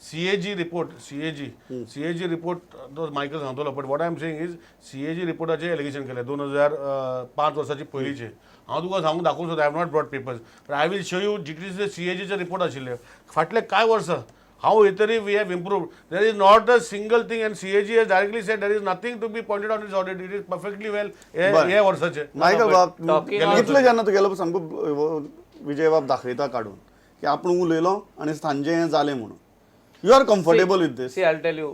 CAG report, CAG report तो Michael सांगतलो, but what I am saying is CAG रिपोर्टाचे allegation केले 2005 वर्साची पयलींचे. हांव तुका सांगून दाखोवंक सोदता. I have not brought papers, but I will show you GTDC सीएजीचे report आशिल्ले फाटले कांय वर्सां. How तरी we have improved. There is not a single thing, and CAG has directly said there is nothing to be pointed on this audit. It is perfectly well. हे हे वर्साचे. Michael बाब, talking of- इतलें जेन्ना तुगेलो सामको विजय बाब दाखयता काडून की आपूण उलयलो आनी सांजे हें जालें म्हणून, you are comfortable with this? See, I tell you.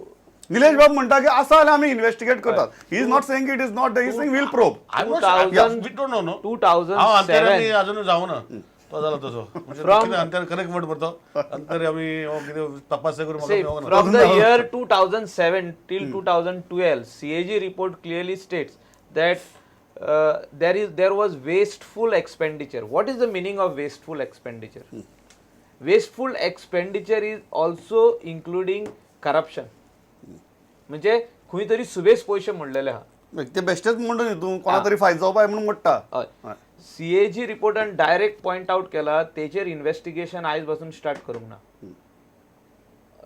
Nilesh बाब म्हणटा की आसा जाल्यार आमी इन्व्हेस्टिगेट करतात. He is not saying it is not, he saying we'll probe. I'm not 2000 we don't know, no. 2007 हांव अंतर आमी अजून जावना तो जाला तसो म्हणजे From- कितें अंतर करेक्ट वर्ड पडतो अंतर आमी हो कितें तपास करून म्हाका See, मेळोंक ना. From the year 2007 till 2012, CAG report clearly states that there was wasteful expenditure. What is the meaning of wasteful expenditure? Wasteful expenditure is also including corruption. म्हणजे खंय तरी सुबेज पयशे म्हणलेले आहा. ते बेश्टेच म्हणटा न्ही तूं, कोणा तरी फायदो जावपा म्हणून मोडटा. हय, सीएजी रिपोर्टान डायरेक्ट पॉइंट आउट केला, तेचेर इन्व्हेस्टिगेशन आयज पासून स्टार्ट करूंक ना.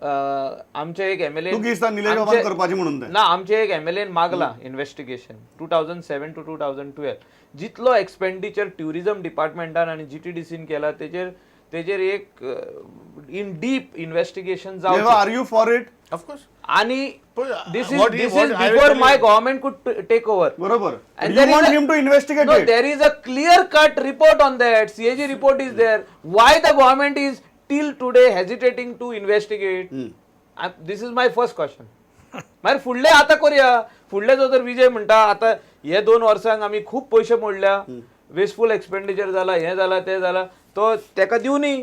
आमचे एक एमएलए तूं कितें दिसता निलेश बाबान करपाचें म्हणून तें? ना, आमचे एक एमएलएन मागला investigation 2007 to 2012 जितलो एक्सपेंडिचर ट्युरिझम डिपार्टमेंटान आनी जीटीडीसीन केला, तेचेर एक इन डीप इन्व्हेस्टिगेशन जावचें. Are you for it? Of course. आणि पण this is what he- this what is I will before tell you- my government could take over. बरोबर. And you there is want him to investigate No, it. There is a clear cut report on that. CAG report is there. Why the government is till today hesitating to investigate? This is my first question. मागीर फुडले आतां करुया. फुडले जो तर विजय म्हणटा, आतां हे 2 वर्सांक आमी खूब पयशे मोडल्या, वेस्टफूल एक्सपेंडिचर जाला, हें जाला, तें जाला, तो तेका दिवनी,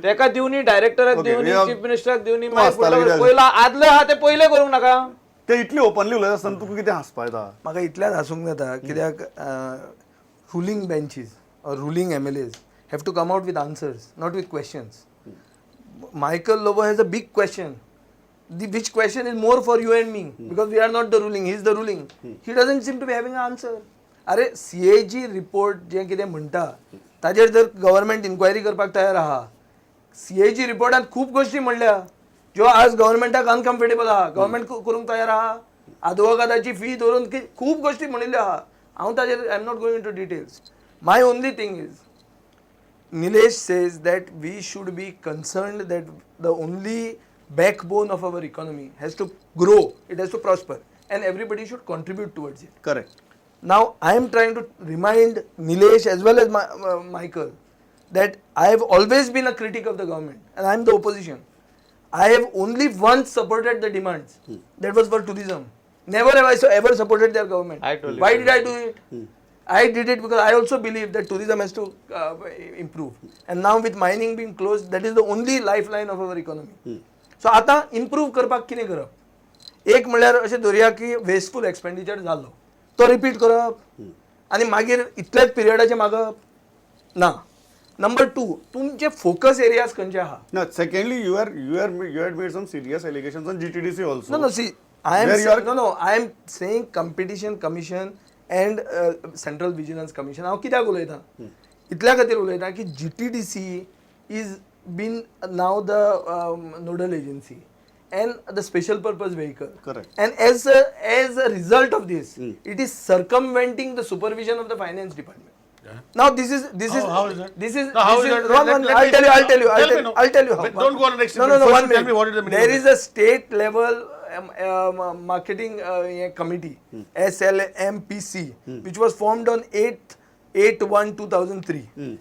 तेका दिवनी, डायरेक्टराक दिवनी, चीफ मिनिस्टराक दिवनी. तूं मागीर हांसतालो फुडलो कित्याक? पयला आदले आहा ते पयले करूंक नाका. ते इतले ओपनली उलयता आसतना तुका कितें हांसपा येता? म्हाका इतल्याच हासूंक जाता कित्याक ruling benches or ruling MLAs have to come out with answers, not with questions. Michael Lobo has a big question, the which question is more for you and me because we are not the ruling, he is the ruling. He doesn't seem to be having an answer. अरे, CAG report जें कितें म्हणटा ताजेर जर government enquiry करपाक तयार आहा, CAG रिपोर्टान खूब गोश्टी म्हणल्या ज्यो आज गव्हर्मेंटाक अनकम्फर्टेबल आहा, गव्हर्मेंट करूंक तयार आहा. आदवोगादाची फी धरून खूब गोश्टी म्हणिल्ल्यो आहा. हांव ताजेर I am not going into details. My only thing is, Nilesh says that we should be concerned that the only backbone of our economy has to grow, it has to prosper, and everybody should contribute towards it. Correct. Now, I am trying to remind Nilesh as well as Michael that I have always been a critic of the government and I am the opposition. I have only once supported the demands. That was for tourism. Never have I so ever supported their government. I totally Why did I do it? I did it because I also believe that tourism has to improve. And now with mining being closed, that is the only lifeline of our economy. So आता improve करपाक कितें करप? एक म्हणल्यार अशें धरुया की wasteful expenditure जालो, तो रिपीट करप आनी मागीर इतल्याच पिरियडाचें मागप ना. नंबर टू, तुमचे फोकस एरियाज खंयचे आहा? No, secondly, you had made some serious allegations on GTDC also. No, see, I am Where you are- no, I am saying Competition Commission and Central Vigilance Commission. हांव कित्याक उलयतां? इतल्या खातीर उलयतां की GTDC is been now the nodal agency and the special purpose vehicle. Correct. And as a result of this, it is circumventing the supervision of the finance department. Now this is How is that? This is No, how this is is that? One, one, I'll tell you. I'll tell you. I'll Tell me tell, now. I'll tell you how. But don't go on the next No, no, no. First One you tell minute. Me what is the meaning There of is a state level marketing committee, SLMPC, which was formed on 8/8/1/2003.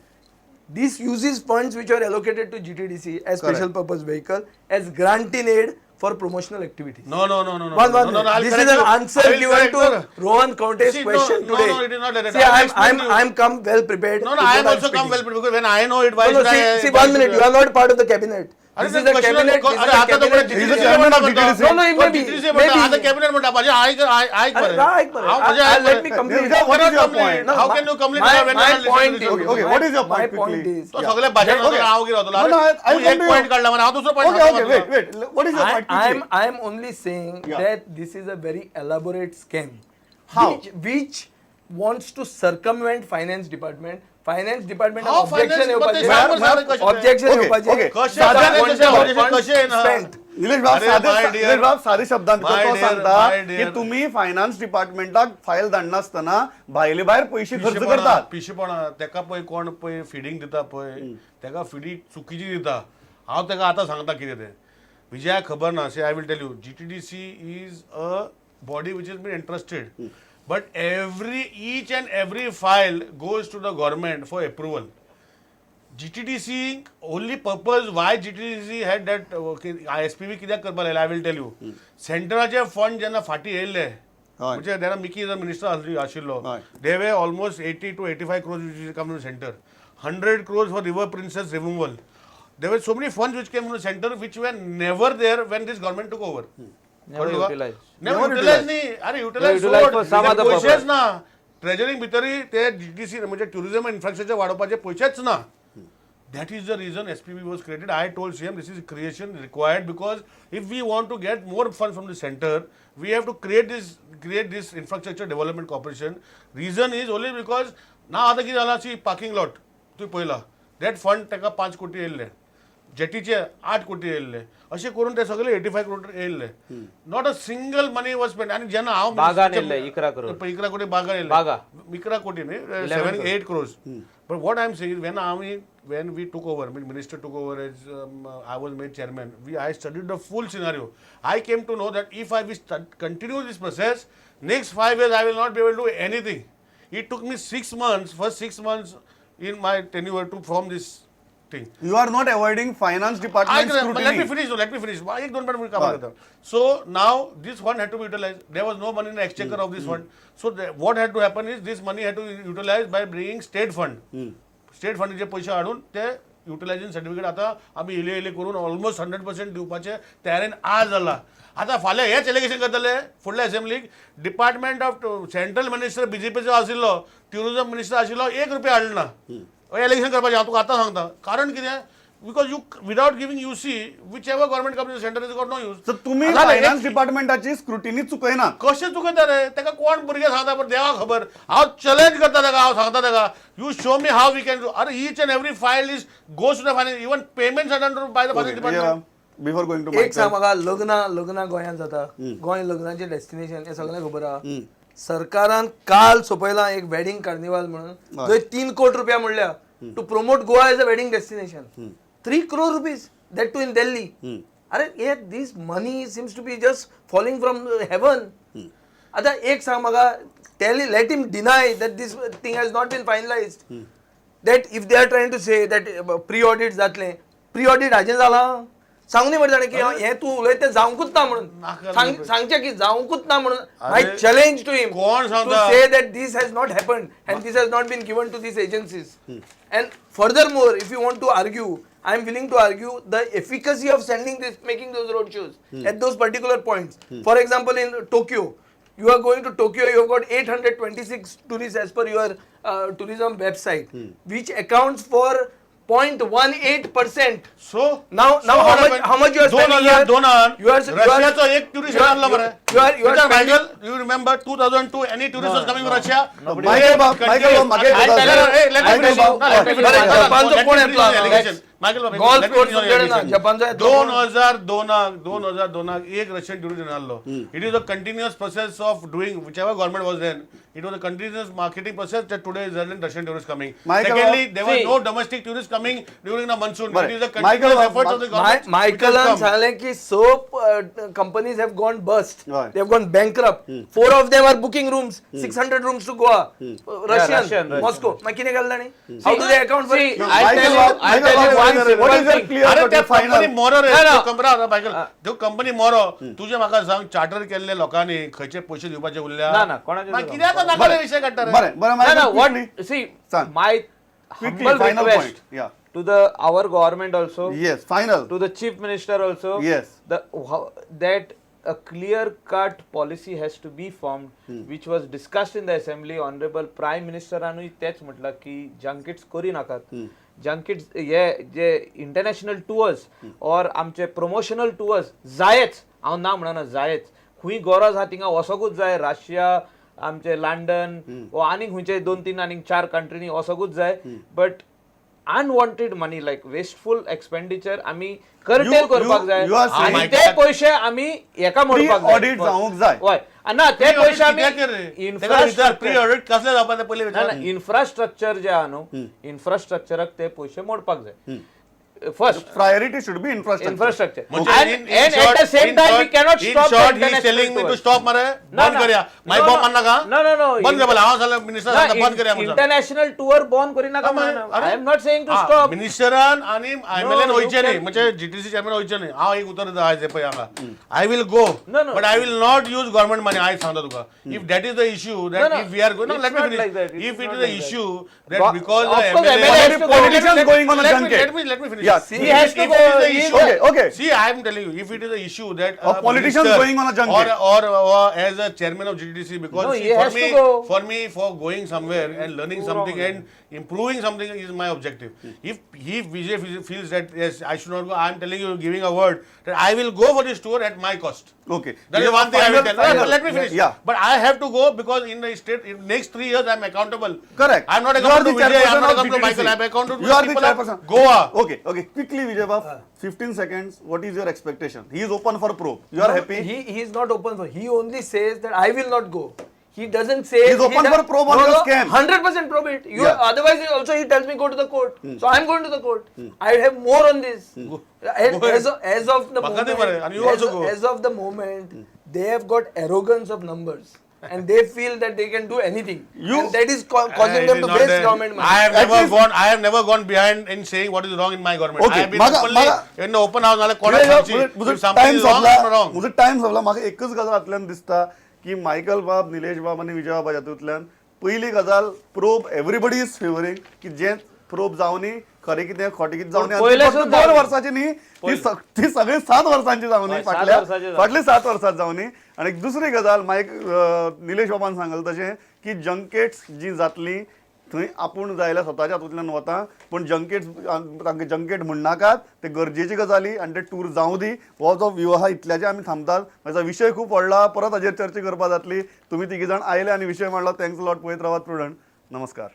This uses funds which are allocated to GTDC as special Correct. Purpose vehicle as grant in aid for promotional activities. No. One, one No, minute. I'll This correct is an you. answer I will given correct- to no, no. Rohan Kaunte's See, no, question no, today. No, it is not like that. See, I will I'm, explain I'm, to you. I'm come well prepared No, with I am what I'm also come speaking. well prepared because when I know it, why No, no, should see, I? See, why one should minute. You are not part of the cabinet. अरे This is the cabinet. This is अरे the आता तो cabinet. GTDC He's the chairman of GTDC. No, it may be. GTDC म्हणटा, Maybe. आता cabinet म्हणटा. माझे ऐक ऐक अरे, बरें. ऐक बरें. हांव म्हजें ऐक Let me बरें. complete. Nirja, what is your Complete. point? No, How can you complete when my you are point listening to is, this? Okay, what is your my point point quickly? is, तो सगळे भाशण Okay. हांव कितें जातलो? No, I'll तूं come एक to you. Point काडला मरे, हांव दुसरो point. Okay, wait, wait. What is your I, point I am quickly? I am only saying that this is a very elaborate scam. How? Which wants to circumvent finance department. Finance department How objection finance- येवपाचें. पण ते सांग बरं कशें ते. Objection Okay, येवपाचें. okay. कशें Some finance want कशें the objection funds कशें येना? spent. निलेश बाब, अरे, साधे my dear- Nilesh बाब, साधे शब्दांत my तो dear- सांगता my की dear- तुम्ही फायनान्स डिपार्टमेंटाक फायल धाडनासतना भायले भायर पयशे खर्च पिशेपणा करतात. पिशेपणा तेका पळय कोण पळय फिडींग दिता पळय तेका फिडींग चुकीची दिता. हांव तेका आतां सांगता कितें तें. विजयाक खबर ना. See, I will tell you, GTDC is a body which is been entrusted, but every each and every file goes to the government for approval. GTDC only purpose why GTDC had that ISPB कित्याक करपाक लायलें, I will tell you. सेंटराचे fund जेन्ना फाटीं येयल्ले, म्हणजे जेन्ना Mickey जर मिनिस्टर आशिल्लो, हय. They were almost 80 to 85 crores which come from centre, 100 crores for river princess removal. There were so many funds which came from the center which were never there when this government took over. Never utilized. Never Never utilized न्ही. अरे utilise They utilized for some other पयशेच purpose. ना ट्रेजरींग भितरय ते GTC म्हणजे tourism infrastructure वाडोवपाचे पयशेच ना. That is the reason SPB was created. I told CM this is creation required because if we want to get more funds from the center, we have to create this infrastructure development corporation. Reason is only because now आतां कितें जालां, C parking lot तुवें पळयला, that fund ताका 5 कोटी येयल्ले, जेटीचे 8 कोटी येयल्ले, अशें करून ते सगळे 85 करोड येयल्ले. Not a single money was spend. आनी जेन्ना हांव बागान येयल्ले 11 करोड. 11 कोटी बागा येयल्ले. बागा. 11 कोटी न्ही, 7-8 crores. But what I am saying, when आमी when we took over, mean minister took over, as I was made chairman, we I studied the full scenario. I came to know that if I we continue this process, next 5 years I will not be able to anything. It took me 6 months, first 6 months in my tenure to form this thing. You are not avoiding finance department I let me scrutiny. Finish, let me finish. एक दोन minute कामाक येता. So now this fund had to be utilize. There was no money in exchequer of this fund. So what had to happen is this money had to utilize by bringing state fund. State फंडाचे पयशे हाडून ते utilisation certificate आतां आमी इले इले करून almost 100% दिवपाचे तयारेन आज जाला. आतां फाल्यां हेच एलिगेशन करतले फुडल्या असेंब्लीक. डिपार्टमेंट ऑफ सेंट्रल मिनिस्टर बीजेपीचो आशिल्लो, ट्युरिझम मिनिस्टर आशिल्लो, 1 रुपया हाडलो ना. एलिगेशन करपाचें हांव तुका आतां सांगता. कारण कितें? Because you without giving UC, whichever government comes centre is got no use. तर तुम्ही फायनान्स डिपार्टमेंटाची स्क्रुटिनी चुकयना? कशें चुकयता रे? ताका कोण भुरगे सांगता पण देवाक खबर. हांव चॅलेंज करता ताका. हांव सांगता ताका, you show me how we can do. अरे, each and every file is goes to the finance. Even payments are done by the finance department. Before going to एक सांग म्हाका, लग्नां लग्नां गोंयांत जाता. गोंय लग्नाचें डेस्टिनेशन हें सगळें खबर आहा. सरकारान काल सोंपयला एक वेडिंग कार्निवाल म्हणून, जंय 3 कोटी रुपया म्हणल्या to promote Goa as a wedding destination. 3 crore rupees, that too in Delhi. अरे, हे this money seems to be just falling from heaven. आता एक सांग म्हाका, tell let him deny that this thing has not been finalized, that if they are trying to say that pre audit जातलें, pre audit हाजें जालां? सांगूनी मरे ताणें की हें तूं उलयता तें जावंकूच ना म्हणून. नाका. सांगचें की जावंकूच ना म्हणून. I challenge to him कोण to सांगता? Say that this has not happened and this has not been given to these agencies. And furthermore, if you want to argue, I am willing to argue the efficacy of sending this, making those road shows at those particular points. For example, in Tokyo, you are going to Tokyo, you have got 826 tourists as per your tourism website, which accounts for 0.18%. So Now how much you are दोन spending हजार here? दोनान रशियाचो एक tourist आणला बरं. You are Michael, you remember 2002, any tourist was coming Russia? Michael बाब, Michael बाब, मागे Michael बाब, बरें, जपानचो कोण येतलो? मायकल बाब, गोल्फ कोर्स तुमच्याकडे ना, जपानचो येतलो दोन कोण? हजार दोनाक 2002क एक रशियन टुरिस्ट आसलो. It is a continuous process of doing, whichever government was then. It was a continuous marketing process that today is Russian tourist coming. Michael Secondly, there were See. No domestic tourist coming during the monsoon. बरें. It is a Michael continuous बाब, effort of the government. मायकलान सांगलें की स companies have gone bust. हय. They have gone bankrupt. Four of them are booking rooms, 600 rooms to Goa. Russian, Russian, Russian. Moscow. मागीर कितें केलें तांणी? How do they account for See, it? I tell you, I Michael tell you बाब, one what simple is your thing. clear अरे cut त्या final? Company मोरो रे. ना, ना. त्यो कंपनी, मायकल, त्यो कंपनी मोरो. तुजे म्हाका सांग, चार्टर केल्ले लोकांनी खंयचे पयशे दिवपाचे उरल्या? ना, ना, कोणाचे मागीर दिवप कितें आतां नाका विशय काडटा रे. बरें बरें No, Michael, no, what, quickly. See, सांग. my Quickly, humble final request point. Yeah. To the our government also, Yes, final. To the chief minister also, Yes. That a clear cut policy has to be formed, which was discussed in the assembly. Honorable prime minister आनूय तेच म्हटलं की जंकेट्स करी नाकात. जंकेट्स हे जे international टुअर्स और आमचे promotional टुअर्स जायच, हांव ना म्हणना, जायच. खंय गरज आहा थिंगा वचोकूच जाय. रशिया, आमचे लंडन वो आनीक खंयचे दोन तीन आनीक चार कंट्रीनी वचोकूच जाय, but Unwanted money like wasteful expenditure आमी कर्टेल करपाक जाय you are saying- आनी ते पयशे आमी हेका मोडपाक जाय. Pre-audit जावंक जाय. हय ना ते पयशे आमी प्री इन्फ्रास्ट्रक्चर ऑडिट कसले जावपा ते पयलीं विचार. इन्फ्रास्ट्रक्चर जे आहा न्हू, इन्फ्रास्ट्रक्चराक ते पयशे मोडपाक जाय first. Priority should be infrastructure. Infrastructure. म्हणजे And in at the same in time, we short- cannot in stop the short, he is international telling me to tours. stop मरे. No, बंद no. करया. मागीर No, bomb no. मारनाका. No, no, no. बंद कर हांव जाल्यार minister सांगता बंद करया म्हणून. इंटरनॅशनल टूर बंद करिनाका. I am not saying to stop. मिनिस्टरान आणि एमएलएन you वयचें न्ही, can- म्हणजे जीटीसी चेअरमॅन वयचें न्ही. हांव एक उतर दिता आयज हे पळय हांगा, I will go, No, no. But I will not use government money. आयज सांगता तुका, if that is the issue No, that no. If we are going, It's let me not like that. Finish. It's if it not is a like that. Issue that because Of course, MLA has to go. Politicians going on a junket. Let me finish. Yeah, He has to If go. it is a He is issue- Okay, okay. See, I am telling you, if it is an issue that A politician minister going on a junket. or as a chairman of GTDC, because No, see, he for has me, to go. for me, for going somewhere and learning something and improving something is my objective. If he Vijay feels that yes, I should not go, I am telling you, giving a word that I will go for this tour at my cost. Okay. That is one thing I will tell. Final- Let me finish. Yeah. But I have to go because in the state, in next 3 years, I am accountable. Correct. I am not You are accountable the to Vijay. I am chairperson not of accountable to GTDC. Michael. I am accountable to You are the people of chairperson. Goa. Okay, okay. Quickly, Vijay Bab, 15 seconds. What is your expectation? He is open for probe. You are happy? He is not open for. He only says that I will not go. He doesn't say. He is open for probe on your scam. 100% probe it. You Yeah. Otherwise also he tells me go to the court. So I am going to the court. I have more on this. As, Go ahead. as of the म्हाका ते moment, बरें, and you also go. As of the moment, they have got arrogance of numbers. And they feel that they can do anything. And that is causing It them is to not waste there. government money. I have At never least- gone. I have never gone behind in saying what is wrong in my government. Okay, I have been Maga- openly Maga- in the open house. नाल्यार कोणाक सांगची, म्हजो if something time is wrong, सोंपला I'm wrong. म्हजो time सोंपला. म्हाका एकच गजाल हातल्यान दिसता की Michael बाब, निलेश बाब आनी विजय बाब हातूंतल्यान पयली गजाल probe everybody is favouring की जे प्रोब जावनी, खरें कितें खोटें कितें जावनी. पूण पयलें फक्त सुद्दां 2 जावनी. वर्साची न्ही, ती सगळी 7 वर्सांची जावनी, हय, सात फाटल्या वर्सांची जावनी. फाटली 7 वर्सां जावनी. आनी एक दुसरी गजाल मायक निलेश बाबान सांगल तशें की जंकेट्स जी जातली थंय आपूण जाय जाल्यार स्वताच्या हातूंतल्यान वता, पूण जंकेट्स तांकां जंकेट म्हणनाकात, ते गरजेची गजाली आनी ते टूर जावं दी. हो जो व्यू आहा इतल्याचे आमी थांबतात. म्हाजो विशय खूब व्हडला, परत हाजेर चर्चा करपाक जातली. तुमी तिगी जाण आयले आनी विशय मांडलो, thanks lot. पळयत रावात प्रुडंट. नमस्कार.